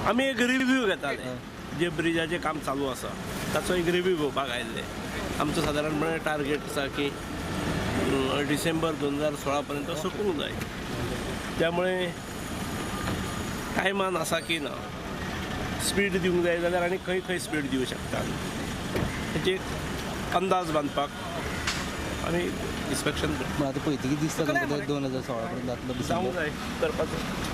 आमी एक रिव्यू घेताले, जे ब्रिजाचें काम चालू आसा ताचो एक रिव्यू घेवपाक आयिल्ले. आमचो सादारणपणे टार्गेट आसा की डिसेंबर 2016 पर्यंत सोंपूंक जाय. त्यामुळे टायमान आसा की ना, स्पीड दिवंक जाय जाल्यार आनी खंय खंय स्पीड दिवं शकता हेची एक अंदाज बांदपाक आमी इन्स्पेक्शन करता. आतां पळयतकीच दिसता तुमकां 2016 पर्यंत जातलो जावंक डिसेंबर जाय करपाचो.